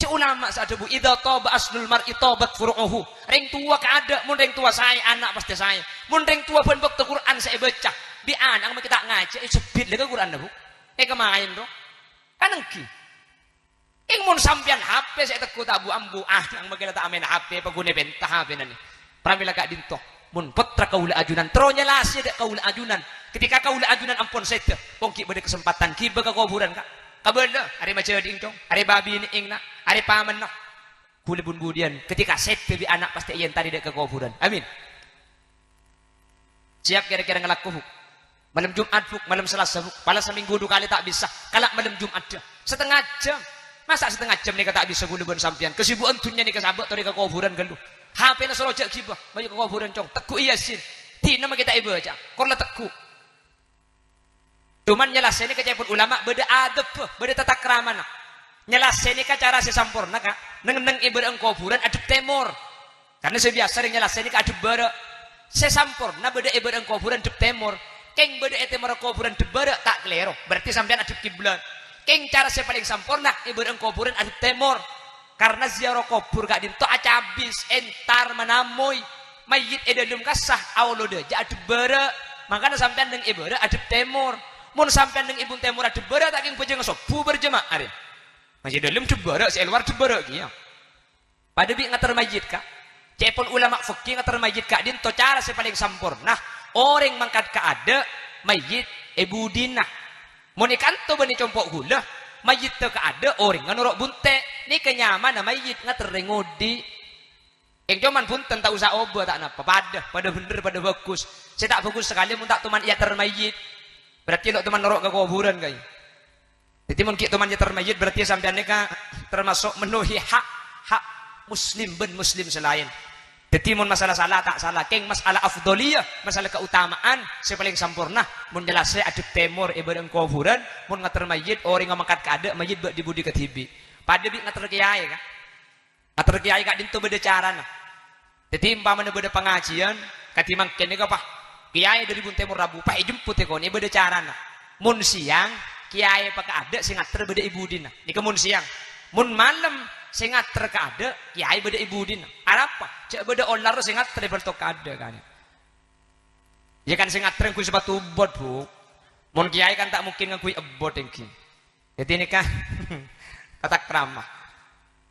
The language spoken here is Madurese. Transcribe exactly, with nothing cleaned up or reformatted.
Ulama sè adhâbu, "Idza taba aslul mar'i tabat furu'uhu." Rèng towa kaadâ', mon rèng towa saè, ana' pastè saè. Mon rèng towa bân bâkto Qur'an sè èbâca, bi' ana' mangkè ta' ngajhi, èsebbit lè ka Qur'anna, Bu. Èkamaèn, ro. Kan èngghi. Kèng mon sampèyan H P sè ètegghu' ta' bu-ambu, ana' mangkè la ta' maèn H P, paghunè pènta H P-na nè. Pramèla ka'dinto, mon pottra kaulâ ajunan, terro nyalasè dâ' kaulâ ajunan. Ketika kaulâ ajunan ampon sèdhâ, pon ghi' bâdâ kasempadhân ghibâ ka kobhurân, Ka'. Kabâlâ, arè majâdhi'eng, Cong, arè babinè'eng, na', arè pamènna. Ghulâ bun-budiyân, ketika sèdhâ bi' ana' pastè èentarè dâ' ka kobhurân. Amin. Siap kèra-kèra ngalako, Bu? Malem Jum'at, Bu, malem Selasa, Bu. Pala samènggu du kalè ta' bisa. Kala' malem Jum'at, dâ. Satengnga jam. Masa' satengnga jam nèka ta' bisa ghulâ bân sampèyan? Kasibu'ân dhunnya nèka sabâ' torè ka kobhurân ghâllu. H P-na soro jhâ' ghibâ. Mayu ka kobhurân, Cong. Tegghu'i Yasin. Dina mangkè ta' èbâca. Kor la tegghu'. Cuman nyalasè nèka ca'èpon ulama bâdâ adebbhâ, bâdâ tatakramana. Nyalasè nèka cara sè samporna, Ka'. Neng-enneng è bârâ'ân kobhurân addhep tèmor. Karna sè biyasa rèng nyalasè nèka addhep bârâ'. Sè samporna bâdâ è bârâ'ân kobhurân addhep tèmor. Kèng bâdâ è tèmorra kobhurân addhep bârâ' ta' kalèro, berarti sampèyan addhep kiblat. Kèng cara sè palèng samporna è bârâ'ân kobhurân addhep tèmor. Karna ziarah kobhur ka'dinto acabis, entar, manamoy. Mayyit è dâlem kassa, aolo dâjâ addhep bârâ'. Mangkana sampèyan neng è bârâ' addhep tèmor. Mon sampèyan neng è bun tèmor addhep bârâ', ta' kèng bhâjângnga sobbhu berjema'ah, rè. Mayyit è dâlem addhep bârâ', sè è lowar addhep bârâ' kèya. Padâ bi' ngater mayyit, Ka'. Ca'èpon ulama fikih ngater mayyit ka'dinto cara sè palèng samporna. Orèng mangkat kaadâ', mayyit è budina. Mon è kanto bânnè compo' ghulâ, mayyitta kaadâ', orèngnga noro' bunte'. Nèka nyamana mayyit ngaterrè ngodhi'. Kèng coman bhunten ta' osa obâ ta' napa, padâ, padâ bhender, padâ bhâghus. Sè ta' bhâghus sakalè mon ta' toman èyater mayyit. Berarti lo' toman noro' ka kobhurân, Ka'. Dhâddhi, mon ghi' toman èyater mayyit, berarti sampèyan nèka termasuk menuhi hak, hak muslim bân muslim sè laèn. Dhâddhi, mon masalah sala, ta' sala. Kèng masalah afdholiyah, masalah keutamaan, sè palèng samporna, mon nyalasè addhep tèmor è bârâ'ân kobhurân, mon ngater mayyit, orèngnga mangkat kaadâ', mayyit bâ' dhi-budhi kadhibi'. Padâ bi' ngater kèyaè, Ka'. Ngater kèyaè ka'dinto bâdâ carana. Dhâddhi, ompamana bâdâ pangajiyân, kadhi mangkèn nèka, Pa'. Kèyaè dâri bun tèmor rabu, Pa', èjemput è konè, bâdâ carana. Mon sèyang, kèyaè pakaadâ' sè ngater bâdâ è budina. Nèka mon sèyang. Mon malem, sè ngater kaadâ', kèyaè bâdâ è budina. Arapa? Jhâ' bâdâ olar sè ngater è bâlto kaadâ', kan. Iyâ kan, sè ngater ngangghuy sapatu ebbot, Bu. Mon kèyaè kan ta' mungkin ngangghuy ebbot, èngghi. Dhâddhi nèka tata krama.